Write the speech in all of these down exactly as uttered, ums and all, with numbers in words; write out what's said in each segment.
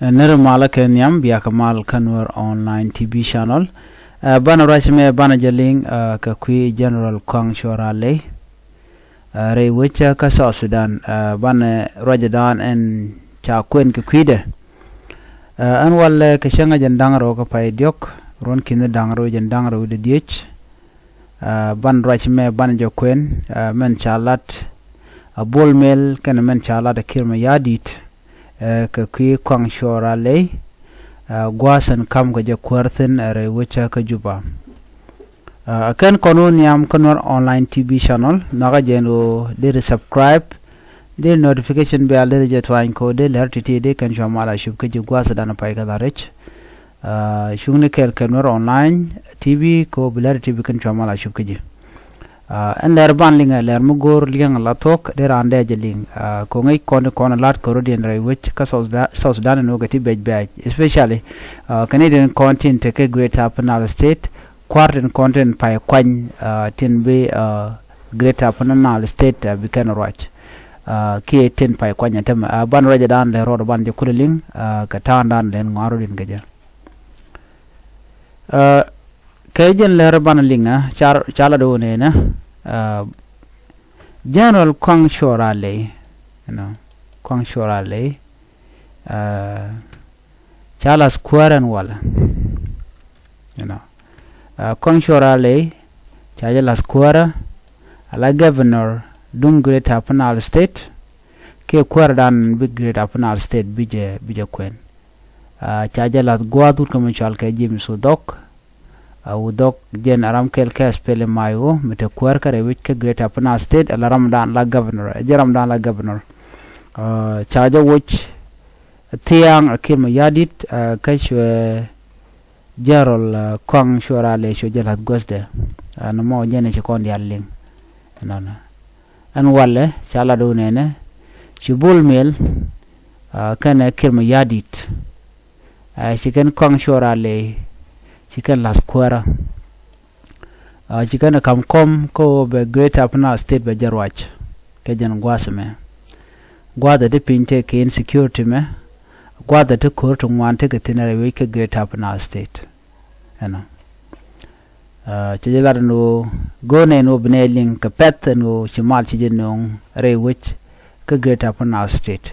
Nir malä kɛ nhiam, bia kɛ mal kä Nuer Online T V channel. Ɛ, banɛ ruac mɛ banɛ jɛ liŋ, ɛ, kɛ kui̱ General Kuaŋ Cuɔr Alɛy. Ɛ, rɛy wecä kä South Sudan, ɛ, banɛ ruacdan ɛn ca kuɛn kɛ kui̱dɛ. Ɛ, ɛn walɛ kɛ cäŋ ɛ jɛn da̱ŋ rɛw kä pay diɔ̱k, ruɔ̱n ki̱ni da̱ŋ rɛw jɛn da̱ŋ rɛw wi̱cdɛ dhieec. Ɛ, banɛ ruac mɛ banɛ jɛ kuɛn, ɛ, mɛn ca lat a Bol Mel kɛnɛ mɛn ca lat a Kiir Mayardit. Ɛ, kɛ kui̱ Kuaŋ Cuɔr Alɛy, ɛ, gua̱a̱th ɛn ka̱m kɛ jɛ kuäär thi̱n, ɛ, rɛy wecä kä Juba. Ɛ, kɛn kɔn wä nhiam kä Nuer Online T V channel, nhɔakä jɛ ɛn ɣöö deri subscribe, deri notification bell deri jɛ tuany kɛ ɣöö deri lɛr ti̱ti̱ deri kɛn cua mal a cup kä ji̱ gua̱a̱thdan pay kä la rɛc. Ɛ, cuŋni kɛɛl kɛ Nuer Online T V kɛ ɣöö bi lɛr ti̱ti̱ bi kɛn cua mal a cup kä ji̱. Ɛ, ɛn lɛr ban liŋ ɛ lɛr mi go̱o̱r liɛŋ la thuɔ̱k dee raan dee jɛ liŋ. Ɛ, kɛ ɣöö ŋäc kɔn ti kɔn lat kɛ rɔ̱diɛn rɛy wec kä South Sudan, South Sudan ɛn ɣöö kɛ ti bɛc bɛc, especially, ɛ, kɛ ni tin kɔn tin tekɛ Greater Upper Nile State, kua̱r tin kɔn tin pay kuany, ɛ, tin bi, ɛ, Greater Upper Nile State, ɛ, bi kɛn ruac. Ɛ, kiɛ tin pay kuany ɛ tämɛ, ɛ, ban ruacdan lɛ rɔɔd ban jɛ kulɛ liŋ, ɛ, kɛ ta̱a̱ŋdan lɛ ŋɔaar rɔ̱diɛn kɛ jɛ. Ɛ, kɛ jɛn lɛr banɛ liŋ ɛ, ca, ca lat wä nɛnɛ, ɛ, General Kuaŋ Cuɔr Alɛy, you know, Kuaŋ Cuɔr Alɛy, ɛ, ca la̱th kuäärä ɛn walɛ, you know. Ɛ, Kuaŋ Cuɔr Alɛy ca jɛ la̱th kuäärä, ala governor duŋ Greater Upper Nile State, kiɛ kuäärdan bi Greater Upper Nile State bi jɛ, bi jɛ kuɛn. Ɛ, ca jɛ la̱th gua̱a̱th wut kä mi cɔal kɛ James Wudhɔk. Ɛ, Wudhɔk jɛn ɛ ram kɛl kɛ SPLM-IO mi te kuäär kä rɛy wec kä Greater Upper Nile State, ala ramdan la governor, ɛ jɛ ramdan la governor. Ɛ, ca jɛ woc thiaŋ ɛ Kiir Mayardit, ɛ, kä cuɛ General, ɛ, Kuaŋ Cuɔr Alɛy cuɛ jɛ la̱th guäthdɛ. Ɛ, nɔmɔ jɛn ɛ ci kɔn diaal liŋ. Ɛnɔnɔ. Ɛn walɛ ca lat wä nɛnɛ, ci Bol Mel, ɛ, kɛnɛ Kiir Mayardit. Ɛ, ci kɛn Kuaŋ Cuɔr Alɛy, ci kɛn la̱th kuäärä. Ɛ, ci kɛn ka̱m kɔm kä ɣöö bɛ Greater Upper Nile State bɛ jɛ ruac kɛ jɛn gua̱a̱th ɛmɛ. Gua̱a̱th ɛ ti piny tëë kɛ insecurity mɛ, gua̱a̱th ɛ ti ko̱r ti ŋuan tekɛ thi̱n rɛy wec kä Greater Upper Nile State. Ɛnɔ. Ɛ, cɛ jɛ lat ɛn ɣöö go̱o̱r nɛ ɛn ɣöö bi nɛ liŋ kɛ pɛ̈th ɛn ɣöö ci mal ci jɛ nööŋ rɛy wec kä Greater Upper Nile State.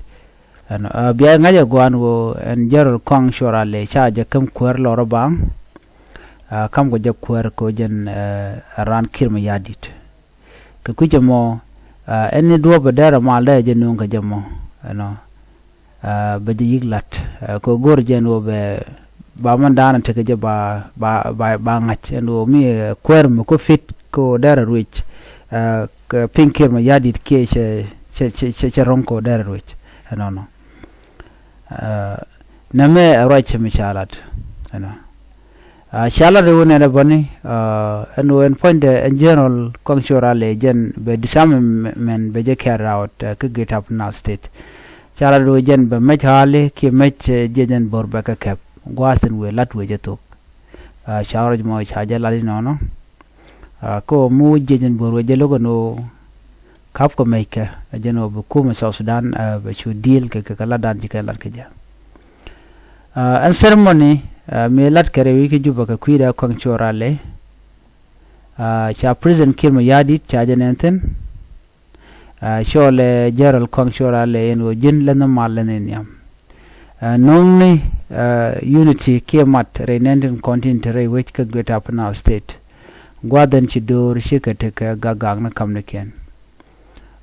Ɛnɔ, ɛ, bia ŋa̱c ɛ gɔaa ɛn ɣöö ɛn General Kuaŋ Cuɔr Alɛy ca jɛ käm kuäär lɔrä baŋ. Ɛ, ka̱m kɛ jɛ kuäär kɛ ɣöö jɛn, ɛ, ɛ raan Kiir Mayardit. Kɛ kui̱c ɛmɔ, ɛ, ɛn ni duɔ̱ɔ̱p ɛ dɛr ɛ mal dee ɛ jɛ nööŋ kɛ jɛ mɔ, ɛnɔ. Ɛ, bɛ jɛ yi̱k la̱t. Ɛ, kɛ go̱r jɛ ɛn ɣöö bɛ ba mɛn da̱a̱n tekɛ jɛ ba, ba, ba, ba ŋa̱c ɛn ɣöö mi, ɛ, kuäär mi kä fit kɛ ɣöö dɛr ɛ ruec. Ɛ, kɛ piny Kiir Mayardit kiɛ cɛ, cɛ, cɛ, cɛ, cɛ ro̱ŋ kɛ ɣöö dɛr ɛ ruec. Ɛnɔnɔ. Ɛ, nɛmɛ ɛ ruac mi ca lat. Ɛnɔ. Ɛ, ca lat i̱ wä nɛnɛ bäni, ɛ, ɛn ɣöö ɛn puɔ̱nydɛ ɛn General Kuaŋ Cuɔr Alɛy jɛn bɛ disarmament bɛ jɛ carry out, ɛ, kä Greater Upper Nile State. Ca lat i̱ wä jɛn bɛ mec hali kiɛ mec, ɛ, jiɛc ɛn bo̱r bɛ kɛ kɛp. Gua̱a̱th in wëë lat wëë jɛ thok. Ɛ, ca ruac mɔ ca jɛ lat inɔnɔ. Ɛ, kä ɣöö mi wä jiɛc ɛn bo̱r wëë jɛ lo̱k ɛn ɣöö ka̱p kɛ mɛckɛ, ɛ jɛn ɣöö bi kumɛ South Sudan, ɛ, bɛ cu deal kɛ, kɛ, kɛ latdan ci kɛ lat kɛ jɛ. Ɛ, ɛn ceremony, ɛ, mi lat kɛ rɛy wec kä Juba kɛ kui̱dɛ Kuaŋ Cuɔr Alɛy. Ɛ, ca President Kiir Mayardit ca jɛ nɛn thi̱n. Ɛ, cɔɔlɛ General Kuaŋ Cuɔr Alɛy ɛn ɣöö ji̱n lɛnh mal lɛnh nhiam. Ɛ, nööŋni, ɛ, unity kiɛ mat rɛy nɛn tin kɔn tin te rɛy wec kä Greater Upper Nile State. Gua̱a̱th ɛn ci do̱r cikɛ tekɛ gak gak ni ka̱m ni kiɛn.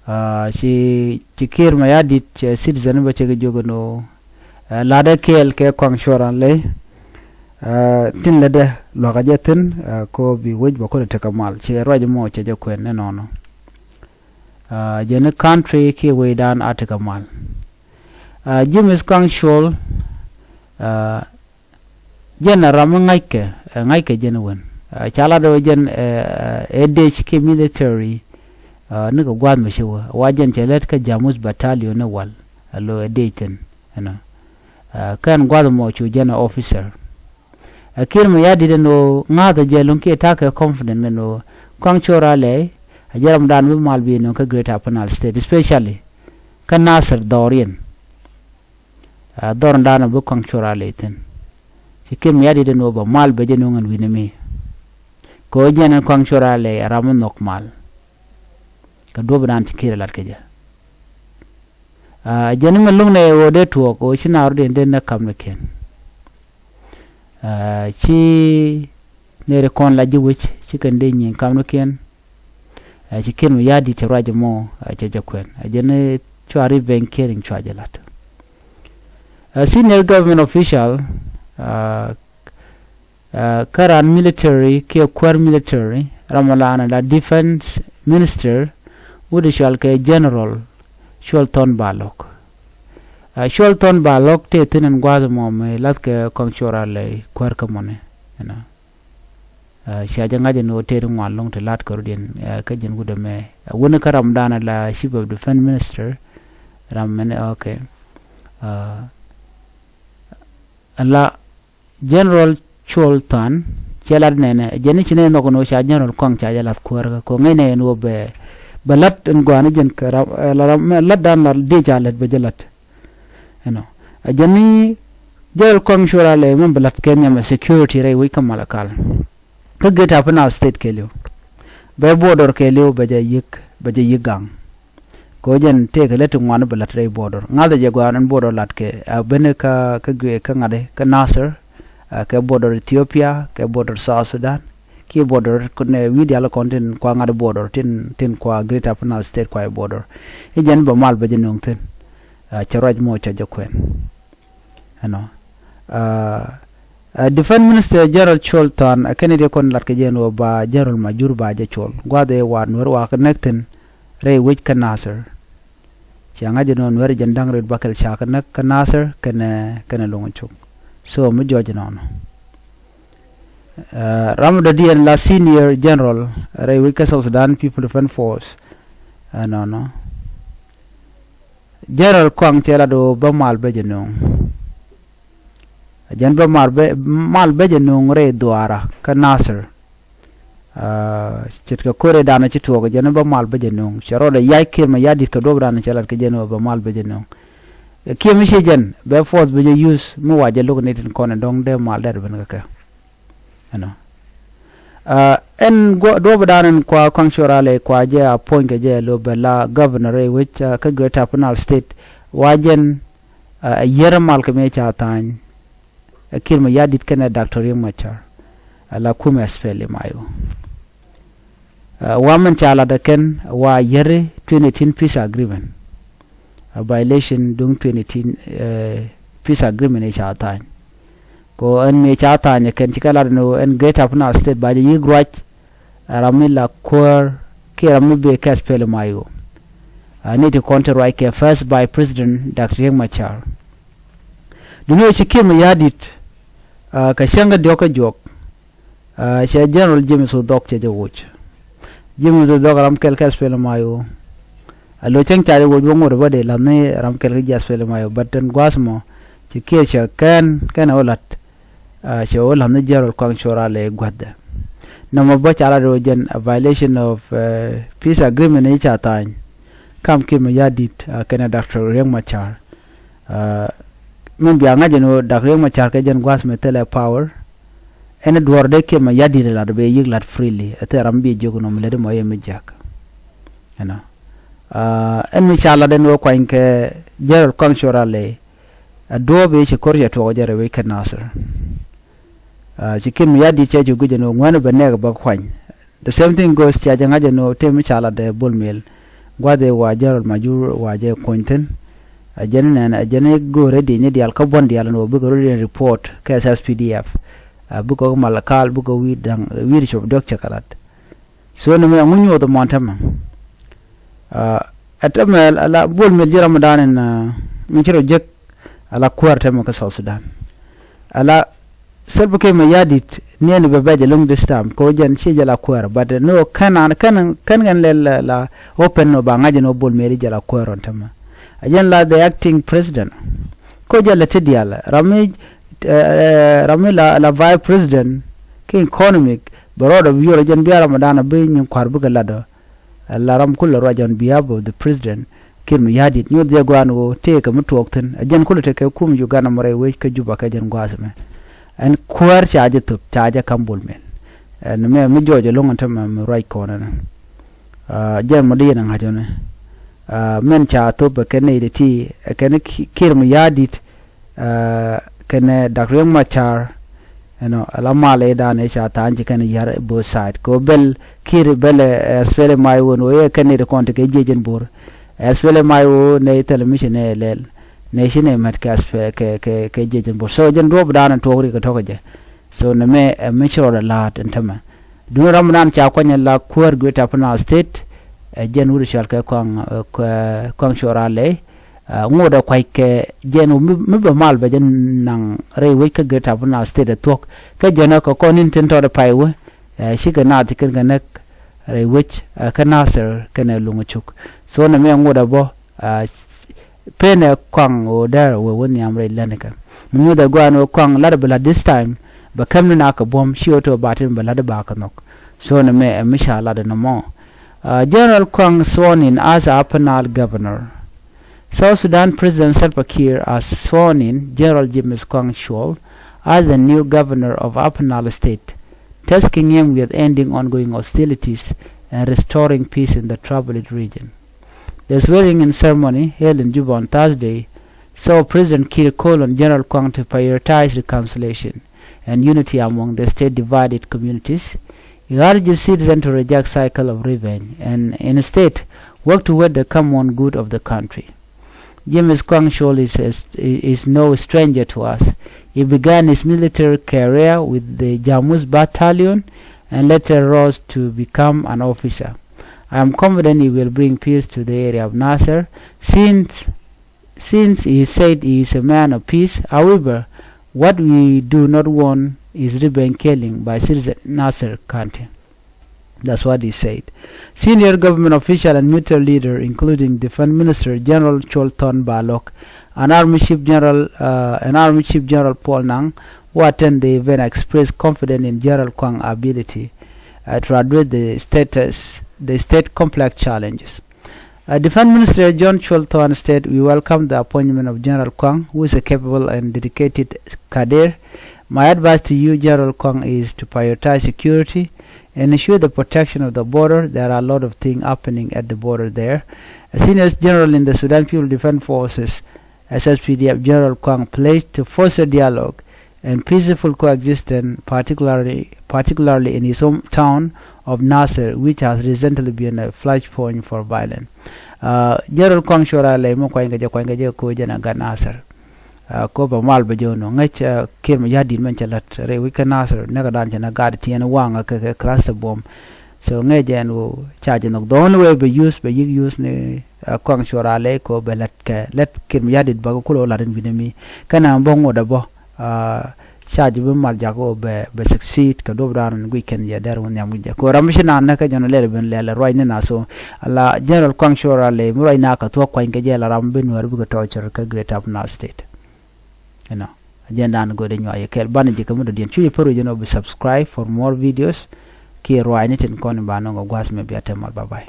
Ɛ, ci, ci Kiir Mayardit cɛ citizen bä cɛ kɛ jiök ɛn ɣöö, ɛ, la̱tdɛ kɛɛl kɛ Kuaŋ Cuɔr Alɛy. Ɛ, tin lätdɛ luakä jɛ thi̱n, ɛ, kɛ ɣöö bi wec bä kulɛ tekɛ mal. Ci ruac mɔ cɛ jɛ kuɛn inɔnɔ. Ɛ, jɛn ni country kiɛ wecdan a tekɛ mal. Ɛ, James Kuaŋ Cuɔr, ɛ, jɛn ɛ ram mi ŋa̱ckɛ, ɛ, ŋa̱ckɛ jɛn wen. Ɛ, ca lat ɣöö jɛn, ɛ, ɛ, ɛ dec kiɛ military, ɛ, nikɛ gua̱a̱th mi ci wä. Wa jɛn cɛ lät kä Jamus Battalion ni wal, ɛ, lo̱ ɛ dec thi̱n, you know. Ɛ, kɛn gua̱a̱th mɔ cu jɛn ɛ officer. Ɛ, Kiir Mayardit ɛn ɣöö ŋa̱thä jɛ lo̱ŋ kiɛ ta̱kɛ confident ɛn ɣöö Kuaŋ Cuɔr Alɛy, ɛ jɛ ramdan bi mal bi nööŋ kä Greater Upper Nile State, especially kä Nasir dhɔriɛn. Ɛ dhɔr in da̱a̱n bi Kɔaŋ Cuɔl Raley thi̱n. Ci Kiir Mayardit ɛn ɣöö bɛ mal bɛ jɛ nöŋ ɛn wi̱ni mi. Kɛ ɣöö jɛn ɛn Kɔaŋ Cuɔl Raley ram mi nhɔk mal. Kɛ duɔ̱p in da̱a̱n ci Kiir ɛ lat kɛ jɛ. Ɛ jɛn mi lo̱ŋ nɛ ɣöö dee tuɔɔk ɣöö ci naath rɔ̱diɛn dee näk kamnikiɛn. Ɛ ci nɛɛri kɔn la ji̱ wec ci kɛn dee nyieny kamnikiɛn. Ɛ ci Kiir Mayardit cɛ ruac ɛmɔ, ɛ cɛ jɛ kuɛn. Ɛ jɛn cua revenge killing cua jɛ la̱t. Ɛ senior government official, ɛ, ɛ, kä raan military kiɛ kuäär military, ram mi la nɛn la defense minister, wut cɔal kɛ General Cuɔl Thɔn Balɔk. Ɛ Cuɔl Thɔn Balɔk tëë thi̱n ɛn gua̱a̱th ɛmɔ mi la̱thkɛ Kɔaŋ Cuɔl Raley kuäär kä mɔni, you know. Ɛ cia jɛ ŋa̱c ɛn ɣöö tëë ti ŋuan lo̱ŋ ti la̱t kɛ rɔ̱diɛn, ɛ, kä ji̱n wut ɛmɛ. Ɛ wuni kä ram da̱a̱n ala chief of defense minister, ram mɛn, okay. Ɛ ala General Cuɔl Thɔn, cɛ lat nɛnɛ, jɛn ni ci nɛ nhɔk ɛn ɣöö ca General Kɔaŋ ca jɛ la̱th kuäärkä, kɛ ɣöö ŋäcnɛ ɛn ɣöö bɛ, bɛ la̱t ɛn gɔaa ni jɛn kɛ ram, ɛ, la ram, mɛ la̱t da̱a̱n la dee ca lät bɛ jɛ la̱t. Ɛnɔ. Ɛ jɛn ni General Kɔaŋ Cuɔl Raley mɛn bɛ la̱t kɛ nhiamɛ security rɛy wec kä Malakal. Kä Greater Upper Nile State kɛɛliw. Bɛ border kɛɛliw bɛ jɛ yi̱k, bɛ jɛ yi̱k gaŋ. Kɛ ɣöö jɛn tëëkɛ lät ti ŋuan bɛ la̱t rɛy border. Ŋa̱thɛ jɛ gɔaa ɛn border latkɛ, ɛ, ben kä, kä Gre-, kä ŋa̱t, kä Nasir, ɛ, kɛ border Ethiopia, kɛ border South Sudan, kiɛ border kɔn, ɛ, wi̱i̱ diaal kɔn tin kua ŋa̱t border tin, tin kua Greater Upper Nile State kua border. I̱ jɛn bɛ mal bɛ jɛ nöŋ thi̱n. Ɛ, cɛ ruac mɔ cɛ jɛ kuɛn. Ɛnɔ. Ɛ, ɛ, Defense Minister General Cuɔl Thɔn, ɛ kɛn i̱ ti kɔn lat kɛ jɛ ɛn ɣöö ba General Majur ba jɛ cɔl. Gua̱a̱th ëë wa Nuäär wa kɛ näk thi̱n rɛy wec kä Nasir. Cia ŋa̱c ɛn ɣöö Nuäär jɛn da̱ŋ rɛw bäkɛl ca kɛ näk kä Nasir kɛnɛ, kɛnɛ Loŋcuk. So mi jɔɔc ɛnɔnɔ. Ɛ, ram dɔ̱diɛn la senior general rɛy wec kä South Sudan People Defense Force. Ɛnɔnɔ. General Kɔaŋ cɛ lat ɣöö bä mal bä jɛ nööŋ. Ɛ jɛn bä mal bä, mal bä jɛ nööŋ rɛy dhuaara kä Nasir. Ɛ, ce̱tkɛ ko̱r ëëdan ci tuɔɔk ɛ jɛn bä mal bä jɛ nööŋ. Cɛ rɔɔdɛ yac Kiir Mayardit kɛ duɔ̱ɔ̱pdan cɛ lat kɛ jɛn ɣöö bä mal bä jɛ nööŋ. Kiɛ mi ci jɛn bɛ force bä jɛ use mi wa jɛ lo̱k ni tin kɔn ɛ dɔ̱ŋ dee mal dɛr ben kɛ kɛ. Ɛnɔ. Ɛ, ɛn guɔ-, duɔ̱ɔ̱pdan ɛn kua Kɔaŋ Cuɔl Raley kua jɛ appoint kɛ jɛ lo̱ bɛ la governor rɛy wec, ɛ, kä Greater Upper Nile State. Wa jɛn, ɛ, ɛ yier mal kɛ mëë ca tha̱a̱ny. Ɛ Kiir Mayardit kɛnɛ Doctor Riek Machar. Ɛ la kumɛ S P L M I O. Ɛ, wa mɛn ca lat ɛ kɛn wa yier twenty eighteen peace agreement. A violation duŋ twenty eighteen, ɛ, peace agreement ëë ca tha̱a̱ny. Kɛ ɣöö ɛn mëë ca tha̱a̱ny ɛ kɛn ci kɛ lat ɛn ɣöö ɛn Greater Upper Nile State ba jɛ yi̱k ruac, ɛ ram mi la kuäär kiɛ ram mi bëë kɛ S P L M I O. Ɛ, ni ti kɔn ti ruac kɛ First Vice President Doctor Riek Machar. Duŋni ɣöö ci Kiir Mayardit, ɛ, kɛ cäŋ kä diɔ̱k kä juɔk. Ɛ, cɛ General James Odhok cɛ jɛ woc. James Odhok ram kɛl kä S P L M I O. Ɛ lo̱c cäŋ ca jɛ woc wä ŋot bä dee la̱th ni ram kɛl kä ji̱ S P L M I O, but ɛn gua̱a̱th mɔ ci Kiir cɛ kɛn, kɛn ɛ wä la̱t. Ɛ, cɛ wä la̱th ni General Kɔaŋ Cuɔl Raley gua̱thdɛ. Nɔmɔ bä ca lat ɣöö jɛn a violation of, ɛ, peace agreement ni ca tha̱a̱ny. Kam Kiir Mayardit, ɛ, kɛnɛ Doctor Riek Machar. Ɛ, min bia ŋa̱c ɛn ɣöö Doctor Riek Machar kɛ jɛn gua̱a̱th mi thilɛ power. Ɛn duɔ̱ɔ̱r dee Kiir Mayardit lat bɛ yi̱k lat freely. Ɛ thil ram bi jiök nɔm lät mɔ yɛ mi jiäk. Ɛnɔ. Ɛ, ɛn mi ca lat ɛn ɣöö kuany kɛ General Kɔaŋ Cuɔl Raley. Ɛ duɔ̱ɔ̱p i̱ ci ko̱r cɛ tuɔɔk jɛ rɛw i̱ kɛ Nasir. Ɛ, ci Kiir Mayardit cɛ cu guic ɛn ɣöö ŋuɛ̈ni bɛ nɛɛk bä kuany. The same thing goes, cia jɛ ŋa̱c ɛn ɣöö tëë mi ca lat ɛ Bol Mel. Gua̱th ëë wa General Majur wa jɛ kony thi̱n. Ɛ jɛn nɛn, ɛ jɛn i̱ go̱o̱rɛ di̱i̱ni diaal kä buɔ̱n diaal ɛn ɣöö bikɛ rɔ̱diɛn report kɛ S S P D F. Ɛ bikɛ Malakal, bikɛ wi̱i̱ da̱ŋ, wi̱i̱ cop diɔ̱k cɛ kɛ lat. So nɛmɛ ɛŋu nyuɔth ɛmɔ ɛn täämɛ. Ɛ, ɛ täämɛ ala Bol Mel ji̱ ramdan ɛn, ɛ, mi ci rɔ jek ala kuäär täämɛ kä South Sudan. Ala Salva Kiir Mayardit niɛn bɛ bɛc ɛlɔ̱ŋ this time kɛ ɣöö jɛn ci jɛ la kuäär, but, ɛ, ni ɣöö kɛn an, kɛn, kɛn kɛn lɛ la, la open ni ɣöö ba ŋa̱c ɛn ɣöö Bol Mel i̱ jɛ la kuäär ɔn täämɛ. Ɛ jɛn la the acting president. Kɛ ɣöö jɛ la ti diaal ram mi, ɛ, ɛ, ram mi la, la vice president kä economic bɛ rɔɔdɛ bi yuɔr ɛ jɛn bia ramdan a bi nyin kua̱r bikɛ lat ɔ. Ɛ la ram kulɛ ruac on behalf of the president. Kiir Mayardit nyuɔth jɛ guan ɣöö tëëkɛ mi tuɔɔk thi̱n. Ɛ jɛn kulɛ tekɛ kum Uganda mɔ rɛy wec kä Juba kɛ jɛn gua̱a̱th ɛmɛ. Ɛn kuäär ca jɛ thöp, ca jɛ ka̱m Bol Mel. Ɛn mɛ mi jɔɔc ɛlɔ̱ŋ ɛn tämɛ mi ruac kɔn ɛnɛ. Ɛ jɛn mɔ di yɛn ɛ ŋa̱c ɔnɛ. Ɛ mɛn ca thöp ɛ kɛn nɛy ti ti ɛ kɛn Ki-, Kiir Mayardit, ɛ kɛnɛ Dak Riek Machar. Ɛnɔ ala mal ɛ dan ɛ ca tha̱a̱ŋ ci kɛn yar both side kɛ bɛl Kiir bɛl, ɛ, SPLM-IO ɣöö ɛ kɛn nɛy ti kɔn ti kɛ jiec ɛn Bor. SPLM-IO nɛy thilɛ mi ci nɛy lɛl, nɛy ci nɛy mɛt kɛ SPLM kɛ, kɛ, kɛ jiec ɛn Bor. So jɛn duɔ̱ɔ̱p dan ɛ tuɔɔk rik kɛ tɔ̱ kɛ jɛ. So nɛmɛ ɛ mi ci rɔɔdɛ la̱a̱t ɛn tämɛ. Duundɛ ram dan ca kuany ala kuäär Greater Upper Nile State, ɛ jɛn wut cɔal kɛ Kuaŋ, ɛ, Kuaŋ Cuɔl Ralɛy. Ɛ ŋotdɛ kua̱c kɛ jɛn ɣöö mi, mi bɛ mal bɛ jɛ naŋ rɛy wec kä Greater Upper Nile State ɛ thuɔ̱k. Kä jɛn ɛ kɛ kɔn in tin tɔt ɛ pay wee, ɛ, cikɛ naath ti kɛn kɛ näk rɛy wec, ɛ, kä Nasir kɛnɛ Luŋ Cuk. So nɛmɛ ŋotdɛ bä, ɛ, pen ɛ Kuaŋ ɣöö dɛr wee wä nhiam rɛy lätnikɛ. Mi ŋotdɛ gua̱a̱n ɣöö Kuaŋ lat bɛ la̱t this time, bɛ käm ni na kɛ buɔ̱m, ci ɣöö tɔ ba tin bɛ la̱t ba kɛ nhɔk. So nɛmɛ ɛ mi ca lat ɛ nɔmɔ. Ɛ, General Kuaŋ sworn in as Upper Nile Governor. South Sudan President Salva Kiir has sworn in General James Kuaŋ Cuɔl as the new governor of Upper Nile State, tasking him with ending ongoing hostilities and restoring peace in the troubled region. The swearing-in ceremony held in Juba on Thursday saw President Kiir call on General Kuaŋ to prioritize reconciliation and unity among the state divided communities. He urged citizens to reject cycle of revenge and instead work toward the common good of the country. James Kuaŋ Cuɔl is, is, is no stranger to us. He began his military career with the Jamus Battalion and later rose to become an officer. I am confident he will bring peace to the area of Nasir, since, since he said he is a man of peace. However, what we do not want is revenge killing by citizens Nasir County. That's what he said. Senior government official and military leader, including Defense Minister General Chol Thon Balok and Army Chief General, uh, and Army Chief General Paul Nang, who attend the event, expressed confidence in General Kuang's ability, uh, to address the status, the state complex challenges. Uh, Defense Minister John Chol Thon said, "We welcome the appointment of General Kuang, who is a capable and dedicated cadre. My advice to you, General Kuang, is to prioritize security and ensure the protection of the border. There are a lot of things happening at the border there." A senior general in the Sudan People Defense Forces, S S P D F, General Kuang pledged to foster dialogue and peaceful coexistence, particularly, particularly in his hometown of Nasir, which has recently been a flashpoint for violence. Uh, General Kuang Cuɔl Ralɛy mi kuany kɛ jɛ, kuany kɛ jɛ ko jɛn a gat Nasir. Uh, ko bɛ mal bɛ jɛ wä nɔ ŋäc, uh, Kiir Mayardit mɛn cɛ lät rɛy wec kä Nasir, nɛkɛ dan cɛ nɛ gat tiɛn waŋ kɛ, kɛ cluster bomb. So ŋäc jɛ ɛn wä ca jɛ nhɔk. The only way bɛ use, bɛ yik use ni, uh, Kuang Cuɔl Ralɛy ko bɛ lät kɛ, lät Kiir Mayardit bä kɛ kulɛ wä lat in wi̱nɛ mi. Kɛn a bä ŋot a bä, uh, ca jɛ bi mal jak wä bɛ, bɛ succeed kɛ duɔp dan in guic kɛn jɛ dɛr wä nhiam wi̱c jɛ. Ko ram mi ci naan nɛ kɛ jɔn lɛl ben lɛl ruac ni na so. Ala General Kuang Cuɔl Ralɛy mi ruac na kɛ thuɔ̱k kuany kɛ jɛ la ram bi Nuɛr bikɛ torture kä Greater Upper Nile State. You know, agenda ni gode nyuak yɛ kɛl banɛ ji̱ kɛ mi dɔ̱diɛn. Cu yɛ pär wec jɛn ɔ bi subscribe for more videos. Kiɛ ruaacni tin kɔn in ba nɔŋ kɛ gua̱a̱th mɛ bia tɛmal. Bye bye.